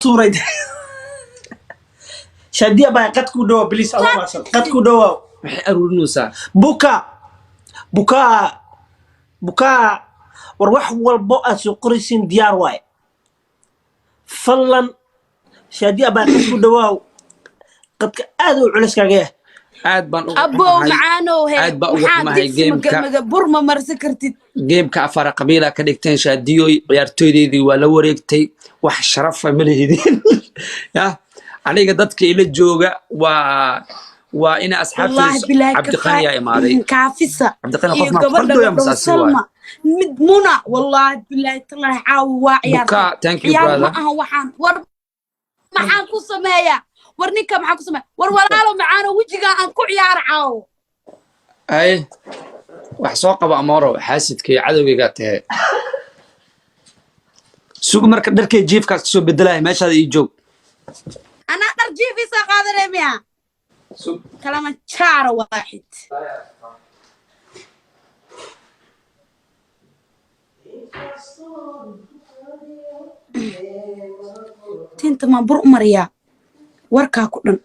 Tuuray. Shaadiya baa qad ku dhawo, please. Allah maasan, qad ku dhawo. Maxay aruurinaysaa? Buka, buka, buka. War wax walbo aad soo qoraysiin diyaar waaye. Fadlan, Shaadiya baa qad ku dhawaaw. Qadka aad u culayskaaga yahay. Aad baan uga Abow. xumahay. Macaanow he. Aad baa uga Maxaa xumahay digsi gameka. Maga bur ma marsan kartid. Gameka afara qabiila ka dhigteen. Shaadiyoy, ciyaartooydeydii waa la wareegtay. Wax sharafa ma lehidin. Ya aniga dadka ila jooga waa ina Wallaahi asxaabtayda. bilaahi. Cabdiqani yaa imaaday. Kaafisa Cabdiqani iyo qof maa gabadha qordooya la dhaho masaasi waay. Salma mid Muna, wallaahi bilaahi talaahi, caawa waa ciyaartay. Buka, thank you, Ciyaar ma brother. aha waxaan. War maxaan ku sameeyaa? War ninka maxaan ku sameeya? War walaalo macaano, wejigaa aan ku ciyaara caawo. Ay, wax soo qaba. Amoro, xaasidka iyo cadowgaygaa tahe. Sug, marka dharkay jiifkaas kasoo bedelaya, meeshaada ii joog. Anaa dhar jiifiisa qaadanay miya? Sug. Kalamanjaaro waaxid. Tinta maan bur u mariyaa? Warkaa ku dhan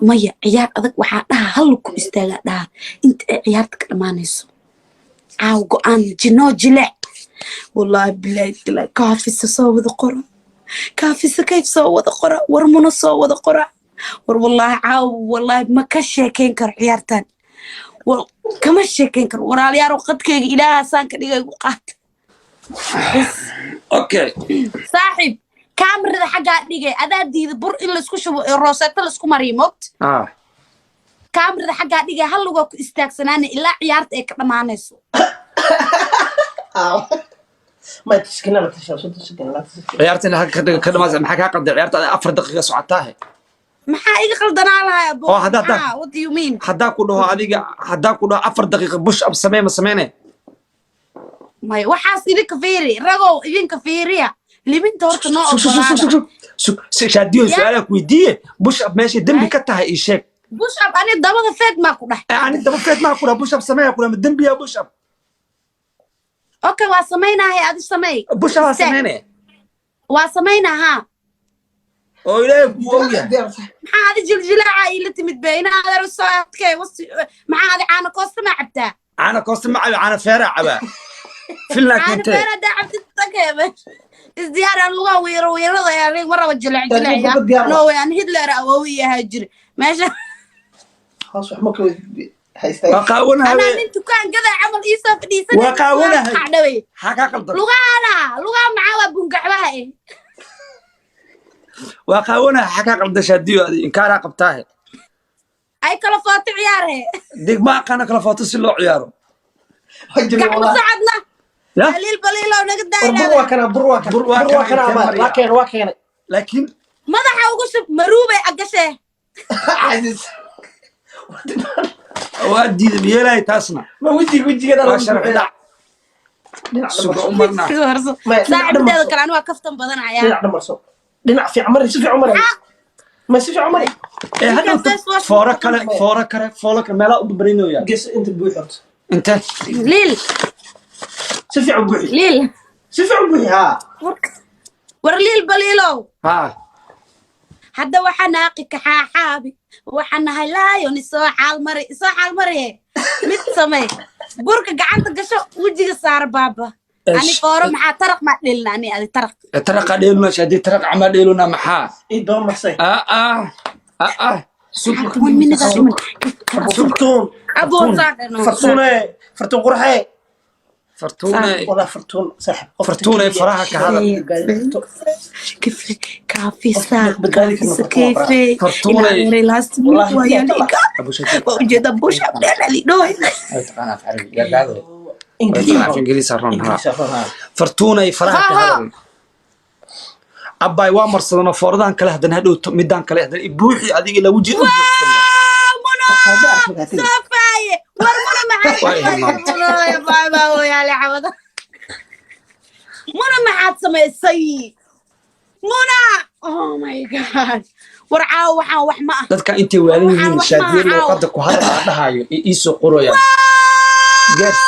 maya. Ciyaar adag waxaa dhaha hal ku istaagaa dhaha inta ay ciyaarta ka dhammaanayso. Caaw go-aan jinoo jileec. Wallaahi bilaahi bilaahi, kaafisa soo wada qora, kaafisa kayf soo wada qora, war Muna soo wada qora. War wallaahi caaw, wallaahi ma ka sheekayn karo ciyaartan. War kama sheekayn karo. Walaalayaal, qadkayga Ilaahaasaan ka dhigay ku qaata. Okay. Saaxiib, kaamirada xaggaa dhigay. Adaa diida bur in laisku shubo ee rooseeto laisku mariyo, moogta? Ah. Kaamirada xaggaa dhigay, hal lugaa ku istaagsanaana ilaa ciyaarta ay ka dhammaanayso. Ma tiskina la tashaa 30 second la tashaa. Ciyaartan halka ka dhamaasa, maxaa kaa qalday? Ciyaarta 4 daqiiqa socotaahe. Maxaa iga qaldanaa lahay, abo? Oo Maxaa? What do you mean? Haddaa ku dhaho adiga, haddaa ku dhaho 4 daqiiqa push up samee, ma sameyne? Maya, waxaas idinka fiiri, ragow, idinka fiiriya libinta horta noo ogolaada. Shaadiyo. Ya. Su-aalaa ku weydiiye, push up meeshay dembi ka tahay ii sheeg. Push up ani dabada feed maa ku dhahay? Eh, ani daba feed maa ku dhaha. Push up sameeya ku dhaha, ma dembiya push up? Okay, waa samaynahay, adi samey. Push up aa Istaag. sameyne. Waa samaynaa, haa. Oo Ilaahay kuu ogyahay. Maxaa adi jiljilaaca iila timid be? Ina adeer soo adkee wasi. Maxaa adi caano koosta maa cabtaa? Caana koosta ma cabi, caana feeraa cabaa filnaa. Caano Keentee? Feer haddaa cabtid takee isdiyaar. Aan lugaha wiiro wiirada aniga ma raba jilec Taasi jilec. buka diyaar. No way, aan Hitler awoowi ahaa jire meesha. Hoos wax ma ka haystaa. Waa qaawanahay. Anaa nin dukaan gadaa camal iisoo fadhiisanay. Waa qaawanahay. Qacdhawey. Maxaa kaa qaldan? Lugahana lugaha maxaa waa bungaxbaha eh. Waa qaawanahay, maxaa kaa qaldan, Shaadiyo? Adi inkaaraa qabtaahe. Ay kala footo ciyaarhe. Degma aqaana kala footo si loo ciyaaro. Gacmo socodna. Ya. Baliil baliilow naga War bur daaynaada. waa kana, bur waa kana. Bur waa Bur waa kana, kana. intee Ama mariyaa? waa keenay, waa keenay. Laakiin Madaxa ugu shub maruubay agashee. Casiis. Waa diiday, yeelahay taasna. Ma wejiga wejigeeda. Waa sharci dhac. Suga u marnaa. Maya, dhinac Saaxiibadeeda dhamarso. kale ani waa kaftan badanaya. Dhinac dhamarso, dhinac fiican mari, si fiican mari, ma si fiican mari. Ee hadhow. Ninka face wash. Fooro kale, fooro kale, fooro kale meelaa u babarinooya. Gees inta buuxi horta. Inte? Liil. Si fiican buuxi. Liil. Si fiican buuxi, haa. War liil baliilow. Haa. Hadda waxaa naaqi kaxaaxaabi, waxaa nahay laayon. Isoo xaalmari, isoo xaalmari. Mid samee, burka gacanta gasho, wejiga saara baaba. Ani fooro maxaa taraq maa dhelina ani adi taraq. Taraqa dheeluna, Shaadi, taraq camaa dheeluna maxaa? Ii daba marsay. Ah ah ah ah, sug. One minute aa dhiman. Fartuun. Aboon saadhano. Fartuune, Fartuun qurxee. Fartuune. Walaa Fartuun saaxib qofta. Fartuune, Keliya. Faraha ka hadal. Kife kaafisa. Badbaadi karno Kaafisa. Fartuun waa Kefe. Fartuune. Last Wallahi minute billahi. waa Abu Shaadi. waa ujeeda push up dheelali dhoy. Ay taqaanaa af Carabi gaagaado. Ingiriis. Af Ingiriis ron ha. Ingiriis ron ha. Fartuunay, faraha ka Ha, ha. hadal. Abbaay, waa marsadano fooradahan kale, haddana hadhow midaan kale haddana i buuxi adiga ilaa weji u buuxsano. Muno soo faaye. War Muna maxaad Waa hilmaamtay. Muno cawada, Muna maxaad samaysay, Muna? Oh my God, war caawa waxaan wax ma ah. Dadka intay waalan Waxaan yihiin wax Shaadiye maaha caawa. luuqadda ku hadal aan dhahayo i iisoo qorayaan gaars.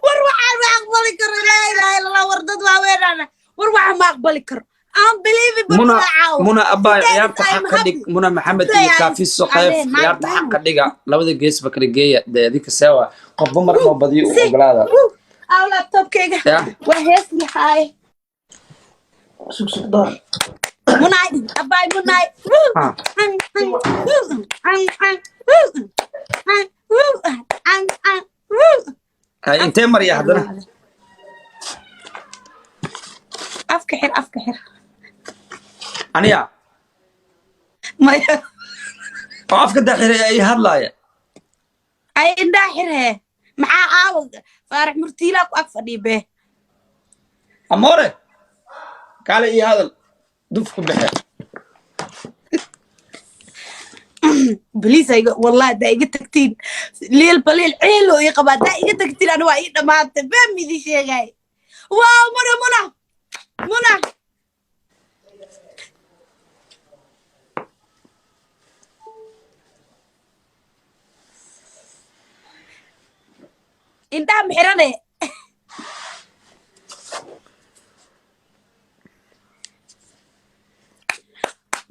War waxaan ma aqbali karo. Laa ilaaha illa Allah. War dad waaweynana, war waxaan ma aqbali karo. Unbelievable. Muna Caawa. Muna abbaay, Today ciyaarta I'm xaq ka dhig. happy. Muna Maxamed Today iyo I'm- Kaafiso I'm Qayf, mad ciyaarta xaq man. ka dhiga, labada geesba kala geeya. Dee adinka sewa qofba mar noo badiyo u Si. ogolaada. Woo. Aw, laptopkayga. Ya. Waa hees lahaay. Sug, sug door. Munay, abaay munay. Woo. Ah. Ang, ang, woo. Ang, ang, woo. Ang, woo. Ang, ang, woo. Hay, intee marya haddana? Afka xir, afka xir. Aniya? Maya. Oo afka daxire ay hadlaaya. Ay, indhaha xir hee. Maxaa caawa Faarax Murtiilaa ku ag fadhiya bee? Amore, kaale iyo hadal duf ku bixe. Baliis ayga, wallahi haddaa iga tagtiin, liil baliil ciilo ii qabaa. Haddaa iga tagtiin ani waa ii dhammaantay, been ma idin sheegay. Waaw, Muna, Muna, Muna. Indhaha ma xirane?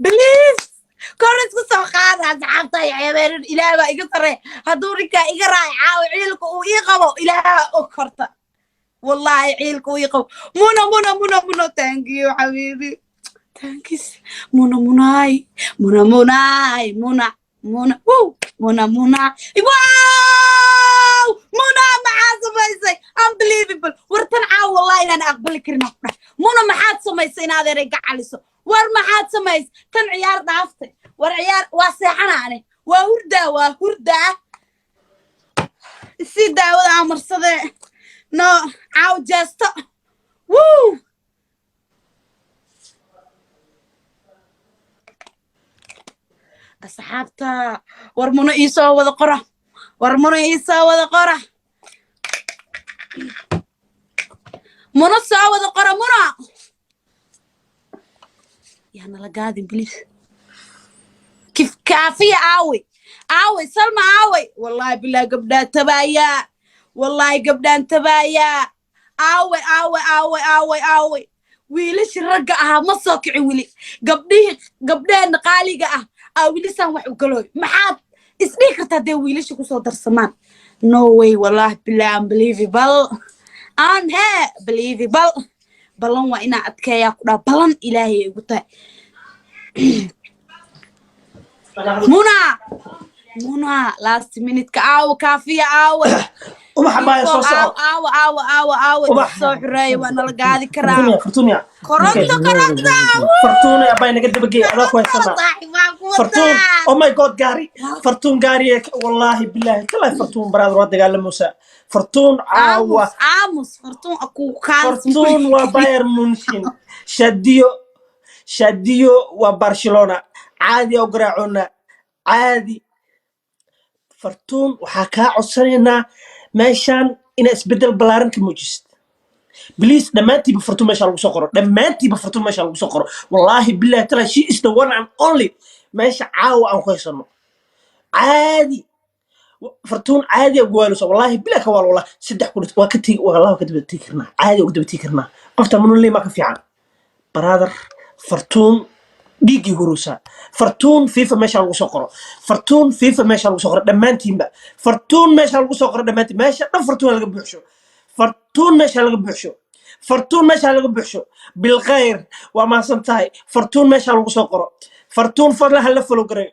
Baliis kor isku soo qaada, asxaabta. Ay ceebeenin, Ilaah baa iga sarreeya. Hadduu ninkaa iga raaci caawa, ciilka uu ii qabo Ilaaha og horta. Wallahi ciilka uu ii qabo. Muna, Muna, Muna, Muna, thank you xabiibi, thanks Muna, munaay, Muna, munaay, Muna, Muna, wow, Muna, Muna, wow, Muna, maxaad samaysay? Unbelievable. War tan caawa wallahi inaan aqbali karin aan ku dhahay. Muna, maxaad samaysay inaad erey ka caliso? War maxaad samaysay? Tan ciyaar dhaaftay. War ciyaar waa seexanaane, waa hurdaa, waa hurdaa. Si daawada amarsadee no caaw jeesto. Wuu asxaabta, war Muna iisoo wada qora, war Muna iisoo wada qora, Muna soo wada qora. Muna yaa nala gaadin, please. Kif kaafiya, aaway, aaway Salma, aaway. Wallahi bilahi gabdhaan tabaayaa, wallahi gabdhaan tabaayaa. Aaway, aaway, aaway, aaway, aaway wiilashii ragga ahaa? Ma soo kicin weli gabdhihii, gabdhaheenna qaaliga ah aa weli saan wax u galooy. Maxaad isdhihi kartaa dee wiilasha kusoo darsamaan? No way, wallahi bilahi, unbelievable, aan hee believable. Ballan waa inaa adkeeyaa ku dhaha, ballan Ilaahay ay igu tahay. Muna, Muna, last minute-ka aawa, Kaafiya aawa? Ubax abaayo, soo soco. Aawa, aawa, aawa, aawa? Ubax. Soo xureeya, waa nala gaadi karaa. Fortunia, Fortunia. Koronto, koronto. Fortuna abay, naga dabageey, adaa ku haysanaa. Saaxiibaan ku Fartuun. wataa. Oh my God, gaari Fartuun, gaari. Wallahi billahi tallahi, Fartuun brother waa dagaalamusa Fartuun caawa. Aamus, aamus, Fartuun aku kaalis. Fartuun waa Bayern Munchen, Shadiyo, Shadiyo waa Barcelona. Caadi oo garaacona caadi. Fartuun, waxaa kaa codsanaynaa meeshaan inaa isbedel ballaaran ka muujisid, please. Dhammaantiiba Fartuun meesha lagu soo qoro, dhammaantiiba Fartuun meesha lagu soo qoro. Wallahi billahi taala, she is the one and only meesha caawa aan ku haysano. Caadi Fartuun, caadi ugu waalusa. Wallahi billahi ka waal, wallahi saddex kun waa ka tegi, wallahi waa ka daba tegi karnaa, caadi ugu daba tegi karnaa. Qofta manuley ma ka fiican, brother. Fartuun dhiiggii huruusa. Fartuun FIFA meesha lagu soo qoro, Fartuun FIFA meesha lagu soo qoro, dhammaantiinba Fartuun meesha lagu soo qoro, dhammaantiin meesha dhan Fartuun laga buuxsho, Fartuun meesha laga buuxsho, Fartuun meesha laga buuxsho. Bilkhayr, waa mahadsan tahay. Fartuun meesha lagu soo qoro, Fartuun fadlan hala follow gareeyo.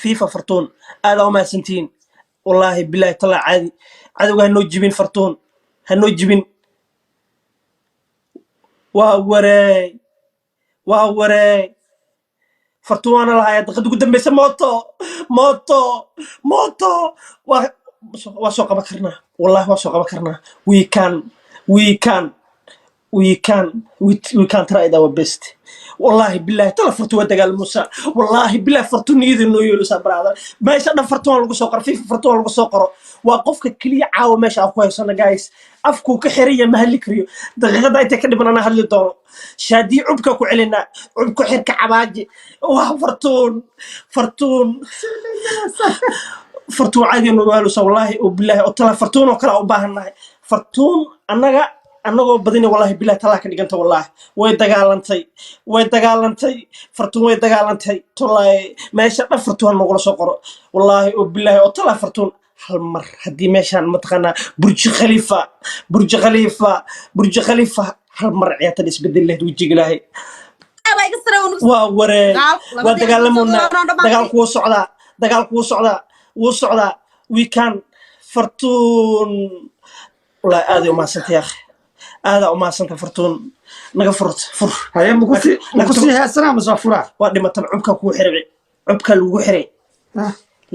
FIFA Fartuun, aadaa u mahadsantihiin. Wallaahi bilahi talaa, caadi cadowga hanoo jibin, Fartuun hanoo jibin. Waa wareey, waa wareey. Fartuun waana lahayaa daqiiqada ugu dambeysa. Mooto, mooto, mooto, waa soo qaban karnaa, wallahi waa soo qaban karnaa. We can, we can, we can, we can try our best. Wallahi billahi tala, Fartuun waa dagaal musa. Wallahi billahi, Fartuun niyada noo yeelusaa, brother. Meesha dhan Fartuun waa lagu soo qoro, FIFA Fartuun waa lagu soo qoro. Waa qofka keliya caawa meesha aan ku haysano, guys. Afkuu ka xiran yahay, ma hadli kariyo. Daqiiqada intay ka dhiman anaa hadli doono. Shaadii cubka ku celinaa, cubka xirka cabaaji. Waa Fartuun, Fartuun, Fartuun caadi noo waalusa. Wallahi oo billahi oo tala, Fartuun oo kale aan u baahannahay. Fartuun annaga Annagoo badina, wallahi bilahi talaa ka dhiganta. Wallahi way dagaalantay, way dagaalantay Fartuun, way dagaalantay. Tolaaye, meesha dhan Fartuun ha nogula soo qoro. Wallahi oo bilahi oo talaa, Fartuun hal mar haddii meeshaan, mataqaanaa, Burj Khalifa, Burj Khalifa, Burj Khalifa, hal mar ciyaartan isbedel lahayd, wejiga Ilaahay. Baa iga sare unugu. Waa waree. Dagaal, waa labadii dagaalamoonaa. soo dhamaatay. Dagaalku wuu socdaa, dagaalku wuu socdaa, wuu socdaa. We can, Fartuun. Wallahi aaday umahadsantay, akhi, aadaa umahadsantay. Fartuun, naga furt, fur. Haye, makusii heesanaa mase waa furaa? Waa dhimataba, cubkaa kugu xiray, cubkaa lagu xiray.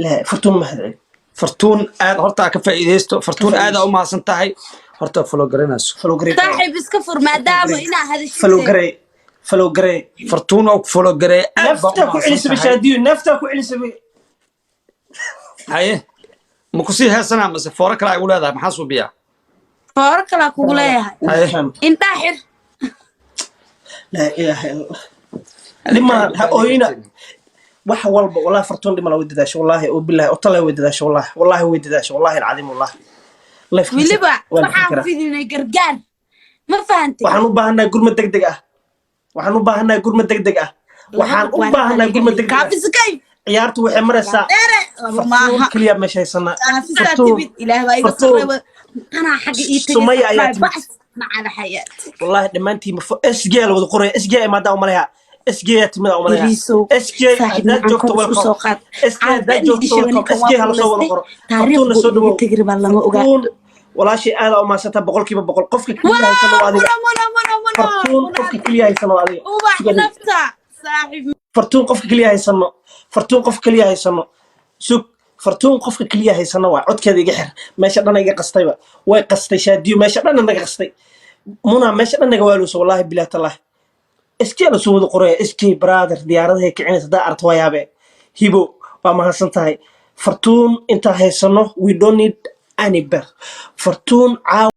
La Fartuun mahadceli. Fartuun aad horta ka faa'iidaysto. Fartuun, aad u mahadsan tahay. Horta follow garanayso. Follow garey. Saaxiib, iska fur maadaama inaa hadashid. Follow garey, follow garey. Fartuun oo follow garey, aad baa u Naftaa ku mahadsan celisabay. tahay. Shaadiyo, naftaa ku celisabay. Haye, ma kusii heesanaa mase fooro kale ay u leedahay? Maxaa suubiyaa? Fooro kalaa kugu leeyahay. Haye. Indhaa xir. Laa ilaaha illa Allah. Dhimaan ha ooyina wax walba. Wallahi Fartuun dhimala, way dadaasho. Wallahi oo bilahi oo talay, way dadaasho. Wallahi, wallahi way dadaasho. Wallahi alcadiim, wallahi lifekiisa Weliba waa la waxaan fikiraa. fidinay gargaar, ma fahantay? Waxaan u baahannahay gurmad degdeg ah. Waxaan u baahannahay gurmad degdeg ah. Waxaan u baahannahay gurmad degdeg ah. Kaafisikay. Ciyaartu waxay maraysaa Dheere laba Fartuun maaha. keliya meesha haysanaa. Kaafisaa Fartuun, timid, Ilaah baa iga Fartuun. sarreeya, tanaa xagga ii tegay. Sumaya ayaa timid. Bas macana xayaat. Wallahi dhammaantiin SG la wada qoraya. SG imaadaa umaleyaa, SG yaa timid umaleyaa. Yariisow, SG saaxiib haddaad macaan, joogto, kor isku welcome. soo qaad. SG haddaad joogto, welcome. SG hala soo wada qoro. Taariikh Fartuunna buu soo iga dhawow. tegi rabaa, lama ogaa. Fartuun walaashay, aadaa umaadsanta, 100%. Qofka keliya haysano waa adiga. Muna, muna, muna, muna. Fartuun, qofka keliya haysano waa adiga. Ubax. Sug adiga. Nafta saaxiib. Fartuun, qofka keliya haysano. Fartuun, qofka keliya haysano. Sug, Fartuun, qofka keliya haysano waa. Codkeeda iga xir. Meesha dhan iga qastayba, way qastay. Shaadiyo meesha dhan naga qastay. Muna meesha dhan naga waaluusa. Wallahi bilah tallah, SK la soo wada qoraya. SK brother, diyaaradahay kicinaysa haddaa aragto waa yaabe. Hibo, waa mahadsan tahay. Fartuun intaa haysano, we don't need any bear. Fartuun caawa.